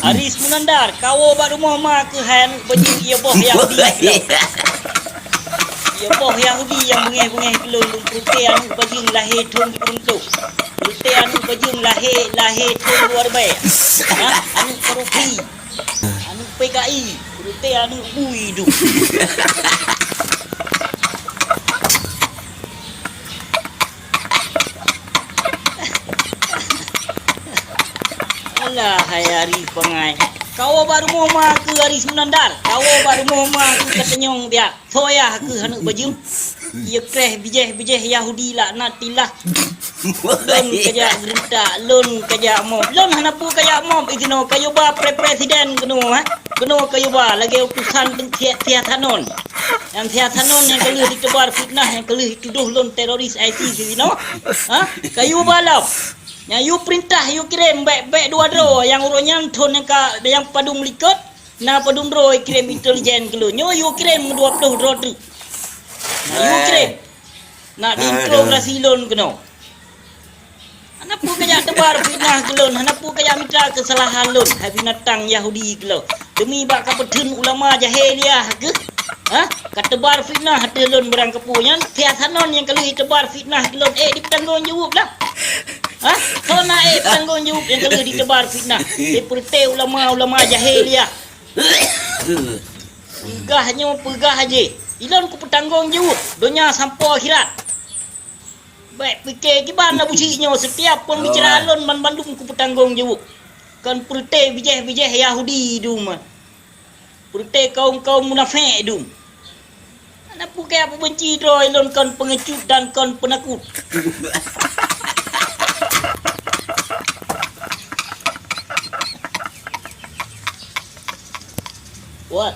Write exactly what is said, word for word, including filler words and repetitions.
Aris Munandar, kawoe bak rumoh ma keuh hai aneuk bajeueng, ie boh Yahudi keulôn. Ie boh Yahudi nyang beungéh-beungéh keulôn, lôn peureute aneuk bajeueng lahé thon sikureueng ploh. Peureute aneuk bajeueng lahé, lahé thon dua ribèe. Hah? Aneuk korupsi. Aneuk P K I. Peureute aneuk bui dum. Alah, hai Aris bangai. Kawoe bak rumoh ma keuh Aris Munandar. Kawoe bak rumoh ma keuh ka tanyong biak. Soe yah keuh aneuk bajeueng. Ie kreh bijéh-bijéh Yahudi laknatillah. Lôn kajak geureuntak, lôn kajak mob. Lôn hana peue kajak mob, eh, keunoe kayue ba pre-, presiden keunoe, eh. Keunoe kayue ba lagèe utusan Syeh-, Syeh Sanon. Nyang Syeh Sanon nyang ka lheueh jiteubar fitnah, nyang ka lheueh jitudoh lôn teroris ISIS keunoe. Ha? Kayue ba lom. Nyang yue peurintah, yue kirém bèk, bèk dua droe, nyang uroe nyan thon nyang ka, nyang padum likot, na padum droe kirém intelijen keu lôn. Nyoe yue kirém dua ploh droe teuk. Na yue kirém. Nak diinterogasi lôn keunoe. Hana peue kajak teubar fitnah keu lôn, hana peue kajak mita keusalahan lôn, hai binatang Yahudi keu lôn. Demi bak kapeutheun ulama jahiliah keuh. Ha? Kateubar fitnah ateueh lôn barang kapeue nyan, Syeh Sanon nyang ka lheueh teubar fitnah keu lôn, ék jipeutanggong jaweueb lah. Ha? Soe na ék peutanggong jaweueb nyang ka lheueh jiteubar fitnah? Jipeureute ulama-ulama jahiliah. Peugah nyoe, peugah jih. Ilôn kupeutanggong jaweueb donya sampoe akhirat. Bèk pike kiban Abu Syik nyoe, setiap pembicara lôn banmandum kupeutanggong jaweueb. Kon peureute bijéh-bijéh Yahudi dum. Peureute kaum-kaum munafék dum. Hana peue kajak peubenci droe, lôn kon peungecut dan kon peunakot. Wah.